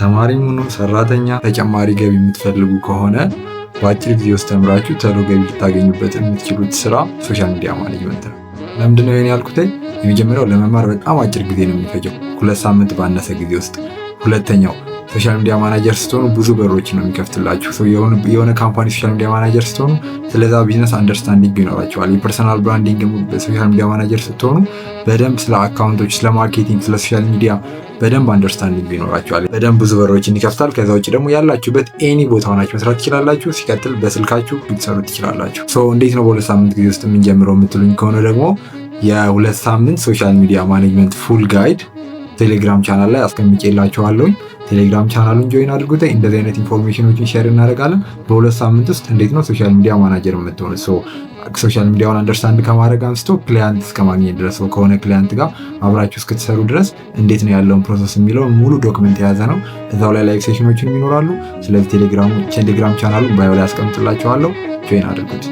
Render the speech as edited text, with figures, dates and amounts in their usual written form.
ተማሪም ሁኑ ሰራተኛ፣ ተጨማሪ ገቢ የምትፈልጉ ከሆነ በአጭር ጊዜ ውስጥ ተምራችሁ ቶሎ ገቢ ልታገኙበት የምትችሉት ስራ social media management ነው። ለምንድነው ይሄን ያልኩት? የመጀመሪያው ለመማር በጣም አጭር ጊዜ ነው የሚፈጀው፣ 2 ሳምንት ባነሰ ጊዜ ውስጥ። ሁለተኛው social media manager ስትሆኑ ብዙ በሮች ነው የሚከፍትላችሁ። የሆነ company social media manager ስትሆኑ ስለዛ business understanding ይኖራችኋል። የ personal branding social media manager ስትሆኑ በደንብ ስለ account ኦች፣ ስለ marketing፣ ስለ social media በደንብ understanding ይኖራችኋል። በደንብ ብዙ በሮችን ይከፍታል። ከዛ ውጭ ደግሞ ያላችሁበት any ቦታ ሆናችሁ መስራት ትችላላችሁ። ሲቀጥል በስልካችሁ ልትሰሩ ትችላላችሁ። So እንዴት ነው በ2 ሳምንት ጊዜ ውስጥ የምንጀምረው የምትሉኝ ከሆነ ደግሞ የ2 ሳምንት social media management full guide ቴሌግራም ቻናል ላይ አስቀምጬላችኋለሁኝ። ቴሌግራም channel ኡን join አድርጉት። እንደዚህ አይነት information ኦችን share እናደርጋለን። በ2 ሳምንት ውስጥ እንዴት ነው social media manager የምትሆኑት? Social media ውን understand ከማድረግ አንስቶ client እስከ ማግኘት ድረስ፣ ከሆነ client ጋር አብራችሁ እስክትሰሩ ድረስ እንዴት ነው ያለውን process የሚለውን ሙሉ document የያዘ ነው። እዛው ላይ live session ኦችን ይኖራሉ። ስለዚህ ቴሌግራም channel ኡን bio ላይ አስቀምጥላችኋለሁ። Join አድርጉት።